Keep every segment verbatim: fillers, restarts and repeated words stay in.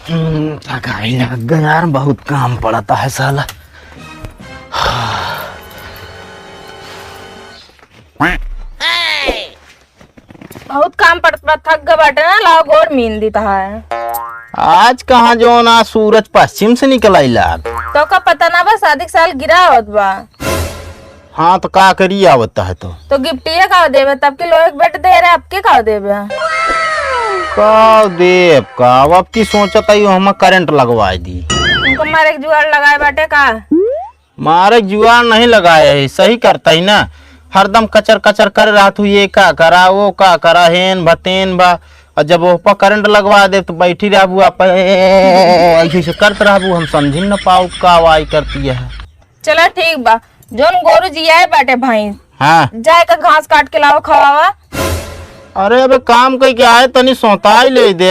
हम्म, थकाई लग गया यार, बहुत काम पड़ता है साला। बहुत काम पड़त बा, थक गए बाटे ना, लाओ गोड़ मीन दी तहार। आज कहाँ जो ना सूरज पश्चिम से निकल आइला। तो का पता ना बा, शादी के साल गिरा आवत बा। हाँ तो का करी आवत है तो। तो गिफ्टिया का देबे, तब के लोहे के बेट दे रहे, अब के का देबे? का देब का, अब की सोचत है हम करंट लगवाए दी। तुमको मारे के जुगाड़ लगाए बाटे का? मारे के जुआर नहीं लगाए है, सही करता ही ना, हरदम कचर कचर कर रहा तू, ये का करा, वो का करा, हेन भतेन बा। और जब ओह पर करंट लगवा दे तो बैठी रहबू आप, ऐसे ऐसे करत रहबू, हम समझी न पाऊ का वाई करती है। चला ठीक बा, जोन गोरू जियाए बाटे भैंस, हाँ। जाए का घास काट के लाओ खवावा। अरे अबे काम कई के आए तनी सोताई ले दे।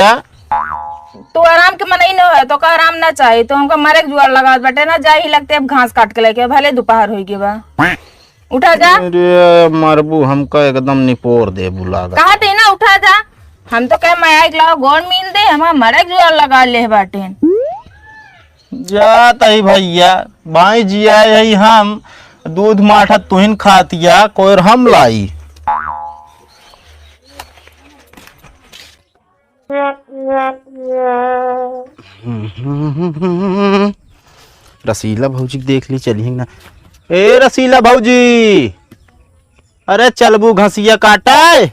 तू आराम के मनई न है, तो का आराम ना चाही, तो हमका मरे के जुआर लगावत बाटे ना, जा ही लगते अब घास काट के लेके, भले दोपहर होई के बा। उठा जा। अरे मरबू, हमका एकदम निपोर दे बुला। कहा थे ना, उठा जा। हम तो कहे मैं आइक लाओ गोड़ मीन दे, हमार मरे के जुआर लगा ले बाटे। जा तही भैया, भाई जी आए हई हम, दूध माठा तुहिन खातिया, कोयर हम लाई। रसीला भौजी के देख ली, चली ना। ए रसीला भौजी, अरे चलबू घसिया काटे?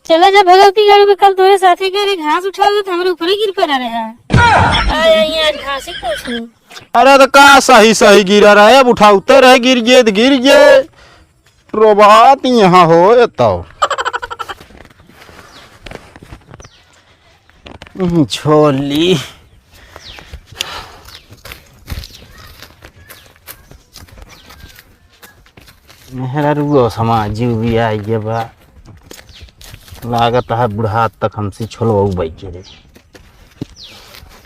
चला जा भगवती गढ़ में, कल तोरे साथे गए रहे घास उठावे तो हमरे ऊपर ही गिर पड़ा रहे। आए, आए, आज घास ही पूछ लूं। अरे तो का सही सही गिरा रहे, अब उठाउते रहे, गिर गए तो गिर गए। रोबात यहाँ हो तो। हम्म, छोली। मेहरारू समाज भी आई बा। लागत है बुढ़ात तक हमसे छोलवाऊ बैठे रे।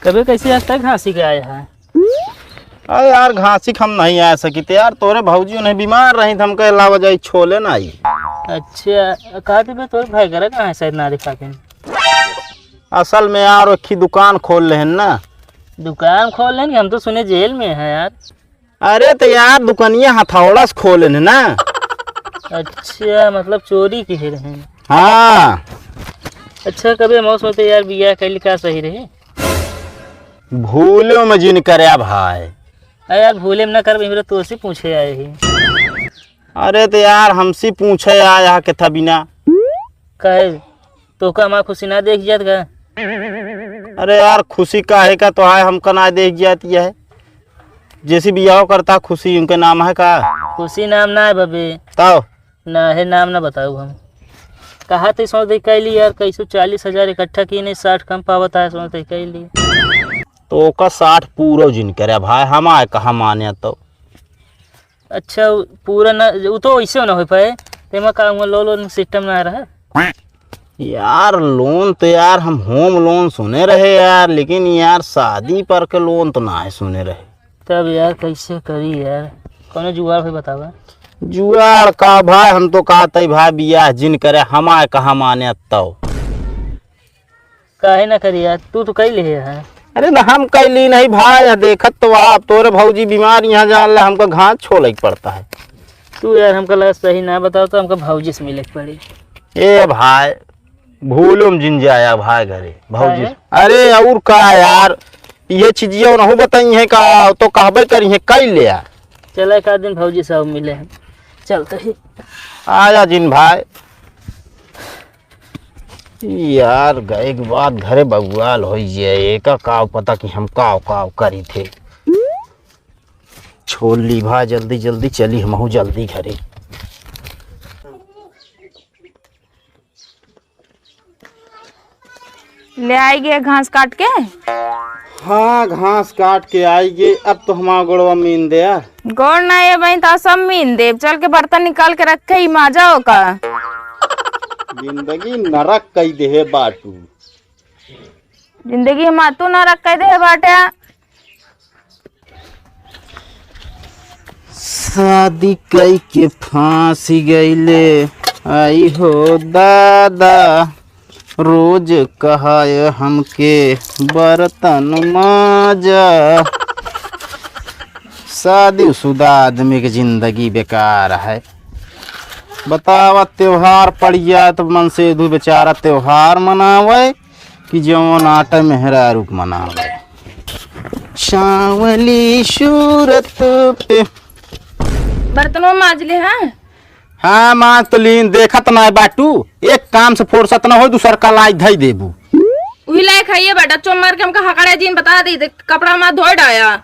कबे कैसे आज तक घासी के आया है? अरे यार, घासी के हम नहीं आ सकित यार, तोरे भौजी उन्हें बीमार रही, तो हम कहे लावा जाई छोले ना आई। अच्छा, कहते बे तोरे भाई घर कहाँ है, शायद ना दिखा के। असल में यार, एक ही दुकान खोल लेहन ना। दुकान खोल लेहन? हम तो सुने जेल में है यार। अरे तो यार, दुकनिया हथौड़ा से खोले ने ना। अच्छा, मतलब चोरी के ही रहे। हाँ। अच्छा, कबे मौस होते यार, बियाह कैल का सही रहे? भूलो में जिन करे भाई। अरे यार, भूले में ना कर, मेरे तो से पूछे आए ही। अरे तो यार, हमसे पूछे आया के था बिना। काहे? तोका हमार खुशी ना देख जात का? अरे यार, खुशी काहे का तो है, हमका ना देख जाती है। जैसे बियाह करता खुशी उनके नाम है का? खुशी नाम ना है बबे। तब? ना है, नाम ना बताऊ हम। कहा थे सोच दे कैली यार, कैसो चालीस हजार इकट्ठा की नहीं, साठ कम पावत है, सोच दे कैली। तो ओका साठ पूरा जिन करे भाई, हम आए कहा माने तो। अच्छा, उ पूरा ना, उ तो वैसे ना हो पाए, तेमा का हुआ, लो लोन सिस्टम ना रहा। यार, लोन तो यार हम होम लोन सुने रहे यार, लेकिन यार शादी पर के लोन तो ना है सुने रहे। तब यार कैसे करी यार, कौनो जुगाड़ हो बतावा। जुगाड़ का भाई, हम तो कहते ही भाई बियाह जिन करे, हमारे कहा माने तो। काहे ना करी यार, तू तो कई ले है। अरे तो हम कैली नहीं भाई, देखत तो आप तोरे भौजी बीमार यहाँ जान ले, हमको घास छोले के पड़ता है। तू यार हमका लगा सही ना बताओ तो हमका भौजी से मिले के पड़ी। ए भाई, भूलो में जिन जाया भाई घरे भौजी से। काहे? अरे और का यार, ये चीजिया नहीं बताई है का, तो कहबे करी है कैल ले यार। चला एक आध दिन भौजी से मिले हैं, चलते ही। आया जिन भाई। यार, गए के बाद घरे बबुआल होई जे, एका काव पता कि हम काव काव करी थे। छोड़ ली भा, जल्दी जल्दी चली, हमहू जल्दी घरे। ले आई गे घास काट के। हाँ, घास काट के आई गे, अब तो हमारा गोड़वा मीन दे यार। गोड़ ना ये बहिन, तो सब मीन देब। चल के बर्तन निकाल के रखे, ई माजा ओका। जिंदगी नरक कई देहे बाटू। जिंदगी हमार तू नरक कई देहे बाटे। शादी कई के फांसी गईले, आई हो दादा। रोज कहाय हमके बर्तन माजा। शादीशुदा आदमी के जिंदगी बेकार है। बतावा, त्योहार पड़ जाए तो मन से दू बेचारा त्योहार मनावे कि जवन आटे मेहरारू के मनावे। सांवली सूरत पे। बर्तनों माज ले, हाँ? हाँ, माज तो लीन, देखत ना बाटू, एक काम से फुर्सत ना हो, दूसर का लाइक धई देबू। उही लायक है ये बेटा, चोम मार के हमका हकड़े जीन बता दी, देख, कपड़ा मा धोए डाया।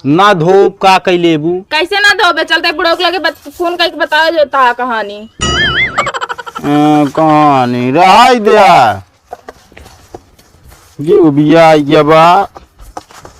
ना धोब का कई लेबू? कैसे ना धोबे? चलते बुढ़ऊ के लगे बत-, फोन करके बताओ जो ता कहानी। अ, कहानी रहाई द्या। ये उबिया आइया बा।